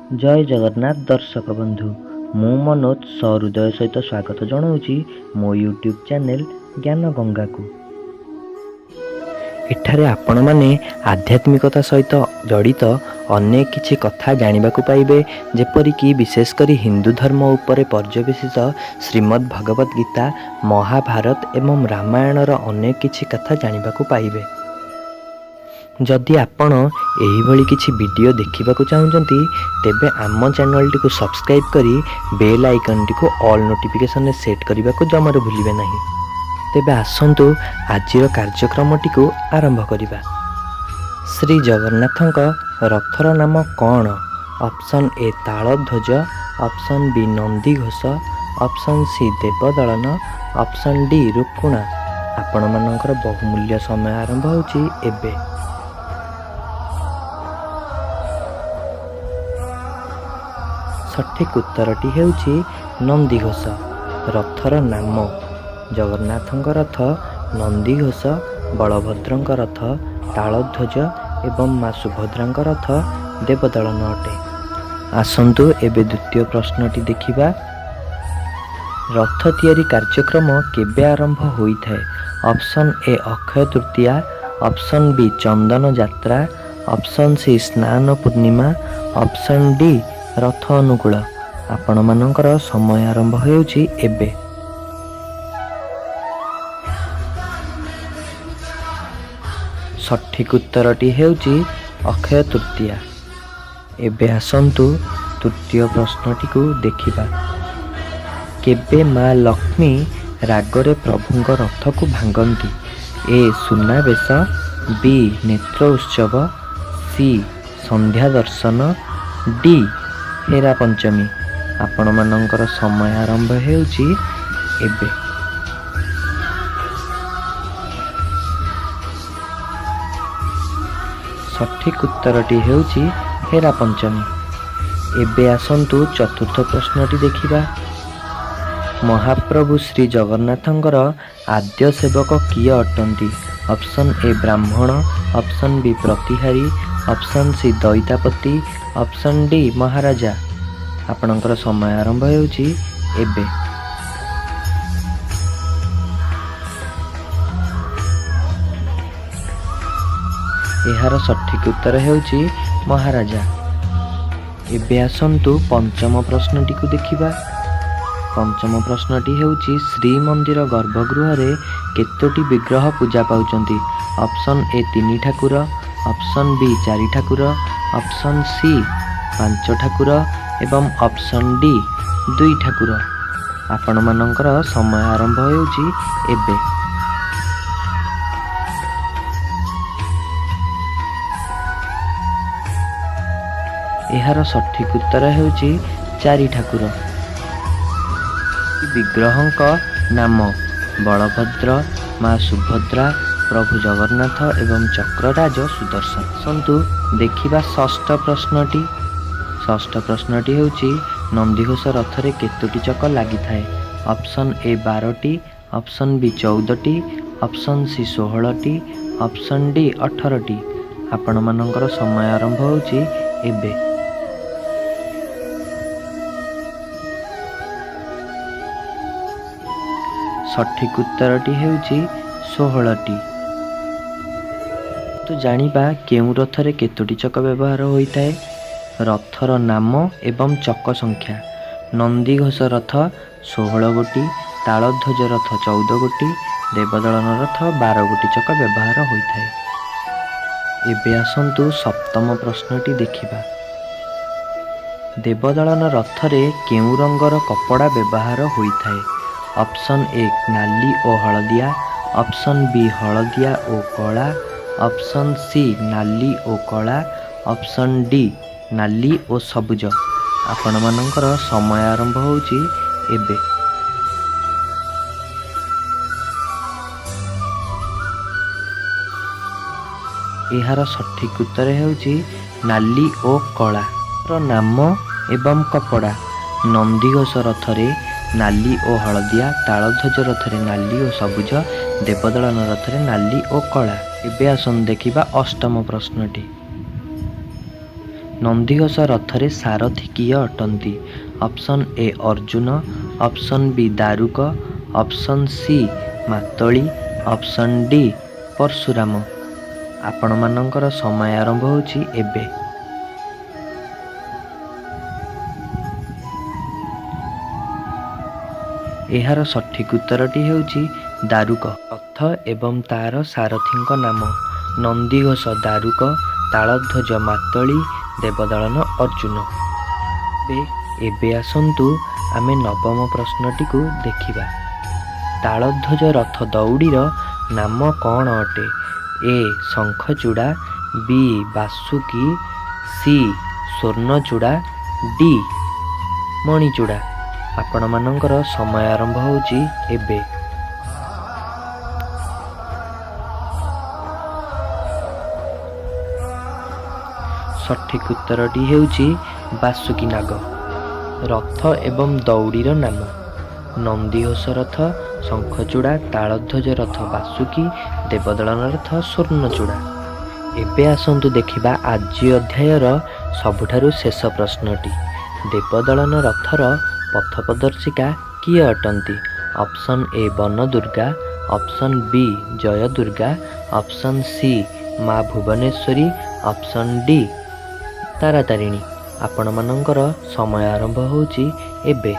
ଜୟ ଜଗନ୍ନାଥ ଦର୍ଶକ ବନ୍ଧୁ, ମୁଁ ମନୋଜ ସହୃଦୟ ସହିତ ସ୍ୱାଗତ ଜଣାଉଛି ମୋ ୟୁଟ୍ୟୁବ୍ ଚ୍ୟାନେଲ୍ ଜ୍ଞାନ ଗଙ୍ଗାକୁ। ଏଠାରେ ଆପଣମାନେ ଆଧ୍ୟାତ୍ମିକତା ସହିତ ଜଡ଼ିତ ଅନେକ କିଛି କଥା ଜାଣିବାକୁ ପାଇବେ, ଯେପରିକି ବିଶେଷ କରି ହିନ୍ଦୁ ଧର୍ମ ଉପରେ ପର୍ଯ୍ୟବସିତ ଶ୍ରୀମଦ୍ ଭଗବତ ଗୀତା, ମହାଭାରତ ଏବଂ ରାମାୟଣର ଅନେକ କିଛି କଥା ଜାଣିବାକୁ ପାଇବେ। ଯଦି ଆପଣ ଏହିଭଳି କିଛି ଭିଡ଼ିଓ ଦେଖିବାକୁ ଚାହୁଁଛନ୍ତି, ତେବେ ଆମ ଚ୍ୟାନେଲଟିକୁ ସବସ୍କ୍ରାଇବ୍ କରି ବେଲ୍ ଆଇକନ୍ଟିକୁ ଅଲ୍ ନୋଟିଫିକେସନରେ ସେଟ୍ କରିବାକୁ ଜମାରୁ ଭୁଲିବେ ନାହିଁ। ତେବେ ଆସନ୍ତୁ, ଆଜିର କାର୍ଯ୍ୟକ୍ରମଟିକୁ ଆରମ୍ଭ କରିବା। ଶ୍ରୀ ଜଗନ୍ନାଥଙ୍କ ରଥର ନାମ କ'ଣ? Option A Taladhwaja, option B Nandighosha, option C Debadalana, option D Rukuna. ଆପଣମାନଙ୍କର ବହୁମୂଲ୍ୟ ସମୟ ଆରମ୍ଭ ହେଉଛି ଏବେ। ସଠିକ୍ ଉତ୍ତରଟି ହେଉଛି ନନ୍ଦିଘୋଷ। ରଥର ନାମ ଜଗନ୍ନାଥଙ୍କ ରଥ ନନ୍ଦିଘୋଷ, ବଳଭଦ୍ରଙ୍କ ରଥ ତାଳଧ୍ୱଜ ଏବଂ ମା ସୁଭଦ୍ରାଙ୍କ ରଥ ଦେବଦଳନ ଅଟେ। ଆସନ୍ତୁ, ଏବେ ଦ୍ୱିତୀୟ ପ୍ରଶ୍ନଟି ଦେଖିବା। ରଥ ତିଆରି କାର୍ଯ୍ୟକ୍ରମ କେବେ ଆରମ୍ଭ ହୋଇଥାଏ? Option A Akshaya Tritiya, option B Chandan Yatra, option C Snana Purnima, option D ରଥ ଅନୁକୂଳ। ଆପଣମାନଙ୍କର ସମୟ ଆରମ୍ଭ ହେଉଛି ଏବେ। ସଠିକ୍ ଉତ୍ତରଟି ହେଉଛି ଅକ୍ଷୟ ତୃତୀୟା। ଏବେ ଆସନ୍ତୁ, ତୃତୀୟ ପ୍ରଶ୍ନଟିକୁ ଦେଖିବା। କେବେ ମା ଲକ୍ଷ୍ମୀ ରାଗରେ ପ୍ରଭୁଙ୍କ ରଥକୁ ଭାଙ୍ଗନ୍ତି? ଏ ସୁନାବେଶ, ବି ନେତ୍ର ଉତ୍ସବ, ସି ସନ୍ଧ୍ୟା ଦର୍ଶନ, ଡି ହେରା ପଞ୍ଚମୀ। ଆପଣମାନଙ୍କର ସମୟ ଆରମ୍ଭ ହେଉଛି ଏବେ। ସଠିକ୍ ଉତ୍ତରଟି ହେଉଛି ହେରା ପଞ୍ଚମୀ। ଏବେ ଆସନ୍ତୁ, ଚତୁର୍ଥ ପ୍ରଶ୍ନଟି ଦେଖିବା। ମହାପ୍ରଭୁ ଶ୍ରୀ ଜଗନ୍ନାଥଙ୍କର ଆଦ୍ୟ ସେବକ କିଏ ଅଟନ୍ତି? Option A Brahmana, option B Pratihari, option C Daitapati, option D ମହାରାଜା। ଆପଣଙ୍କର ସମୟ ଆରମ୍ଭ ହେଉଛି ଏବେ। ଏହାର ସଠିକ୍ ଉତ୍ତର ହେଉଛି ମହାରାଜା। ଏବେ ଆସନ୍ତୁ, ପଞ୍ଚମ ପ୍ରଶ୍ନଟିକୁ ଦେଖିବା। ପଞ୍ଚମ ପ୍ରଶ୍ନଟି ହେଉଛି, ଶ୍ରୀମନ୍ଦିର ଗର୍ଭଗୃହରେ କେତୋଟି ବିଗ୍ରହ ପୂଜା ପାଉଛନ୍ତି? ଅପସନ୍ ଏ ତିନି ଠାକୁର, ଅପସନ୍ ବି ଚାରି ଠାକୁର, ଅପସନ୍ ସି ପାଞ୍ଚ ଠାକୁର ଏବଂ ଅପସନ୍ ଡି ଦୁଇ ଠାକୁର। ଆପଣମାନଙ୍କର ସମୟ ଆରମ୍ଭ ହେଉଛି ଏବେ। ଏହାର ସଠିକ୍ ଉତ୍ତର ହେଉଛି ଚାରି ଠାକୁର। ବିଗ୍ରହଙ୍କ ନାମ: ବଳଭଦ୍ର, ମା ସୁଭଦ୍ରା, ପ୍ରଭୁ ଜଗନ୍ନାଥ ଏବଂ ଚକ୍ରରାଜ ସୁଦର୍ଶନ। ଆସନ୍ତୁ, ଦେଖିବା ଷଷ୍ଠ ପ୍ରଶ୍ନଟି। ଷଷ୍ଠ ପ୍ରଶ୍ନଟି ହେଉଛି, ନନ୍ଦିଘୋଷ ରଥରେ କେତୋଟି ଚକ ଲାଗିଥାଏ? ଅପସନ୍ ଏ 12ଟି, ଅପସନ୍ ବି 14ଟି, ଅପସନ୍ ସି 16ଟି, ଅପସନ୍ ଡି 18ଟି। ଆପଣମାନଙ୍କର ସମୟ ଆରମ୍ଭ ହେଉଛି ଏବେ। ସଠିକ୍ ଉତ୍ତରଟି ହେଉଛି 16ଟି। ତ ଜାଣିବା କେଉଁ ରଥରେ କେତୋଟି ଚକ ବ୍ୟବହାର ହୋଇଥାଏ। ରଥର ନାମ ଏବଂ ଚକ ସଂଖ୍ୟା: ନନ୍ଦିଘୋଷ ରଥ 16 ଗୋଟି, ତାଳଧ୍ୱଜ ରଥ 14 ଗୋଟି, ଦେବଦଳନ ରଥ 12 ଗୋଟି ଚକ ବ୍ୟବହାର ହୋଇଥାଏ। ଏବେ ଆସନ୍ତୁ, ସପ୍ତମ ପ୍ରଶ୍ନଟି ଦେଖିବା। ଦେବଦଳନ ରଥରେ କେଉଁ ରଙ୍ଗର କପଡ଼ା ବ୍ୟବହାର ହୋଇଥାଏ? ଅପସନ୍ ଏ ନାଲି ଓ ହଳଦିଆ, ଅପସନ୍ ବି ହଳଦିଆ ଓ କଳା, ଅପସନ୍ ସି ନାଲି ଓ କଳା, ଅପସନ୍ ଡି ନାଲି ଓ ସବୁଜ। ଆପଣମାନଙ୍କର ସମୟ ଆରମ୍ଭ ହେଉଛି ଏବେ। ଏହାର ସଠିକ୍ ଉତ୍ତର ହେଉଛି ନାଲି ଓ କଳା। ର ନାମ ଏବଂ କପଡ଼ା: ନନ୍ଦିଘୋଷ ରଥରେ ନାଲି ଓ ହଳଦିଆ, ତାଳଧ୍ୱଜ ରଥରେ ନାଲି ଓ ସବୁଜ, ଦେବଦଳନ ରଥରେ ନାଲି ଓ କଳା। ଏବେ ଆସନ୍ତୁ, ଦେଖିବା ଅଷ୍ଟମ ପ୍ରଶ୍ନଟି। ନନ୍ଦିଘୋଷ ରଥରେ ସାରଥୀ କିଏ ଅଟନ୍ତି? Option A Arjun, option B Daruka, option C Matali, option D Parashuram. ଆପଣମାନଙ୍କର ସମୟ ଆରମ୍ଭ ହେଉଛି ଏବେ। ଏହାର ସଠିକ୍ ଉତ୍ତରଟି ହେଉଛି ଦାରୁକ। ରଥ ଏବଂ ତାର ସାରଥୀଙ୍କ ନାମ: ନନ୍ଦିଘୋଷ ଦାରୁକ, ତାଳଧ୍ୱଜ ମାତଳି, ଦେବଦଳନ ଅର୍ଜୁନ। ଏବେ ଆସନ୍ତୁ ଆମେ ନବମ ପ୍ରଶ୍ନଟିକୁ ଦେଖିବା। ତାଳଧ୍ୱଜ ରଥ ଦଉଡ଼ିର ନାମ କ'ଣ ଅଟେ? ଏ ଶଙ୍ଖଚୂଡ଼ା, ବି ବାସୁକି, ସି ସ୍ୱର୍ଣ୍ଣଚୂଡ଼ା, ଡି ମଣିଚୂଡ଼ା। ଆପଣମାନଙ୍କର ସମୟ ଆରମ୍ଭ ହେଉଛି ଏବେ। ସଠିକ୍ ଉତ୍ତରଟି ହେଉଛି ବାସୁକି ନାଗ। ରଥ ଏବଂ ଦଉଡ଼ିର ନାମ: ନନ୍ଦିଘୋଷ ରଥ ଶଙ୍ଖଚୂଡ଼ା, ତାଳଧ୍ୱଜ ରଥ ବାସୁକି, ଦେବଦଳନ ରଥ ସ୍ୱର୍ଣ୍ଣଚୂଡ଼ା। ଏବେ ଆସନ୍ତୁ ଦେଖିବା ଆଜି ଅଧ୍ୟାୟର ସବୁଠାରୁ ଶେଷ ପ୍ରଶ୍ନଟି। ଦେବଦଳନ ରଥର ପଥପ୍ରଦର୍ଶିକା କିଏ ଅଟନ୍ତି? Option A Bandurga, option B Jayadurga, option C ମା ଭୁବନେଶ୍ୱରୀ, ଅପସନ୍ ଡି ତାରାତାରିଣୀ। ଆପଣମାନଙ୍କର ସମୟ ଆରମ୍ଭ ହେଉଛି ଏବେ।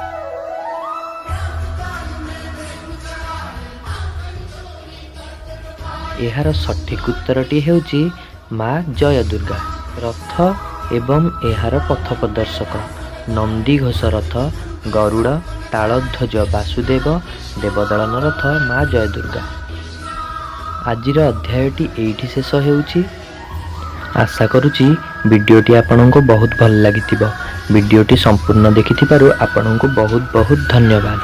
ଏହାର ସଠିକ୍ ଉତ୍ତରଟି ହେଉଛି ମା ଜୟଦୁର୍ଗା। ରଥ ଏବଂ ଏହାର ପଥପ୍ରଦର୍ଶକ: ନନ୍ଦିଘୋଷ ରଥ ଗରୁଡ଼, ତାଳଧ୍ୱଜ ବାସୁଦେବ, ଦେବଦଳନ ରଥ ମା ଜୟଦୁର୍ଗା। ଆଜିର ଅଧ୍ୟାୟଟି ଏଇଠି ଶେଷ ହେଉଛି। ଆଶା କରୁଛି ଭିଡ଼ିଓଟି ଆପଣଙ୍କୁ ବହୁତ ଭଲ ଲାଗିଥିବ। ଭିଡ଼ିଓଟି ସମ୍ପୂର୍ଣ୍ଣ ଦେଖିଥିବାରୁ ଆପଣଙ୍କୁ ବହୁତ ବହୁତ ଧନ୍ୟବାଦ।